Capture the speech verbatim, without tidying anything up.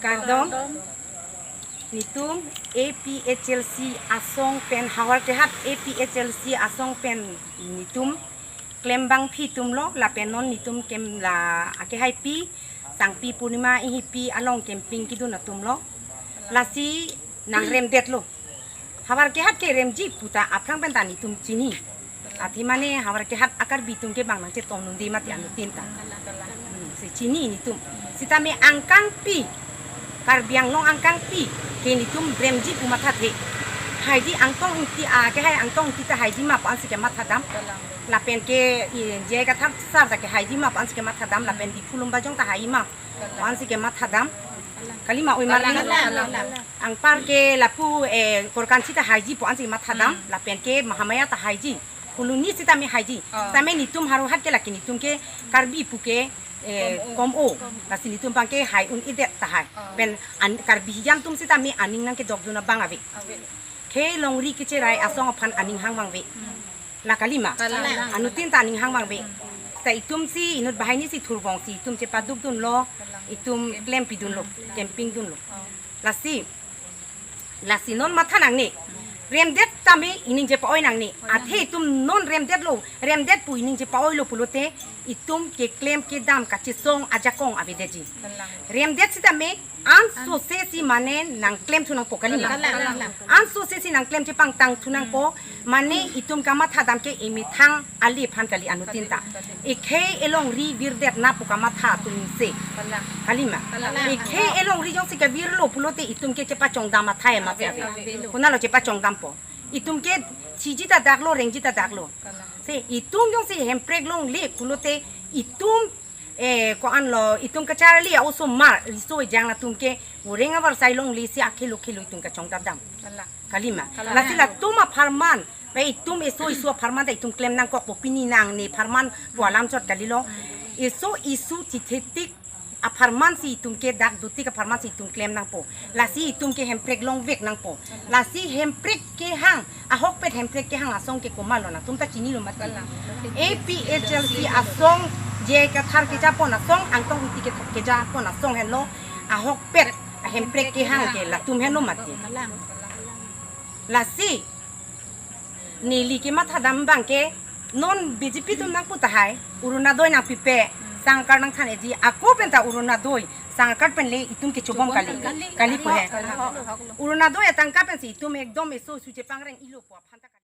Kardom. Netum A P H L C asong pen, Howraghat A P H L C asong pen netum klembang phi atum lo, lapen non netum kem la akehaipi Sangpi Purnima Enghipi along camping kedun atum lo. Lasi nangremdetlo. Howraghat ke remji pu ta aphrang pen ta netum chini. Athe mane Howraghat a-Karbi atum ke bang nangchetong nunde mati anuttin ta. Hmm, si chini netum. Sitame angkangpi, Karbi Anglong angkangpi ke netum remji pu mathathe. Haiji Angtong Ingti, akehai Angtong Ingti ta haiji ma pu ansi kematha dam. Lapen ke, i, J I Kathar sir ta ke haiji ma pu ansi kematha dam. Lapen Diphu Lumbajong ta haiji ma pu ansi kematha dam. Kalima, oi marli. Anpar ke lapu, eh, Korkansi ta haiji pu ansi matha dam. Lapen ke Mahamaya ta haiji. Koloni sitame haiji. Sitame netum Howraghat ke lake netum ke Karbi pu ke, eh, kom-o. Lasi netum abang ke hai un-edet tahai. Pen an, Karbi hijan atum sitame aning nangkedokdun abang ave. Khei longri kecherai asong aphan aning hang abang ave. La kalima. Anuttin ta aning hang abang ave. Ta itum si inut banghini si thurvong si itum chepadukdunlo, itum klempidunlo, camping dunlo. Lasi, lasi non matha nangne. Remdet tame ining chepa-oi nangne. Athe itum non remdetlo, remdet pu ining chepa-oilo pulote itum keklem kedam kachesong ajakong avedetji. Remdet sitame ansose si mane nangklemthu nangpo, kalima. Ansose si nangklem chepangtangthu nangpo, mane itum kamatha dam ke emethang ale aphan kali anuttin ta. Ekhei elongri virdet na pu kamatha atum se. Kalima. Ekhei elongri jongsi kevirlo pulote itum ke chepachongdam athai ma se ave. Konatlo chepachongdampo? Itum ke chiji ta daklo, rengji ta daklo. Se itum jongsi hemprek longle pulote itum, eh, ko-anlo, itum kacharli a-osomar riso ejang atum ke oreng avarsai longle si akhelo khelo itum kachongdam dam. Kalima. Lasi latum apharman, ba itum eso isu apharman ta itum klem nangkokpo, pini nangne apharman pu alam chot kalilo. Eso isu chithetik apharman si itum ke, dak dutik apharman si itum klem nangpo. Lasi itum ke hemprek longvek nangpo. Lasi hemprek kehang, ahokpet hemprek kehang asong ke komatlo nangtum ta chinilo mati. A P H L C asong, J I Kathar kejapon asong, Angtong Ingti ke, kejapon asong henlo, ahokpet hemprek kehang ke latum henlo mati. Lasi neli kematha dam abang ke non B J P atum nangpu tahai, Orunodoi nangpipe, sangkar nangthan-eji, ako penta Orunodoi sangkar pen le itum kechobom kali, kali pu he. Orunodoi atangka pensi itum ekdom eso isu chepangreng-ilo pu aphan ta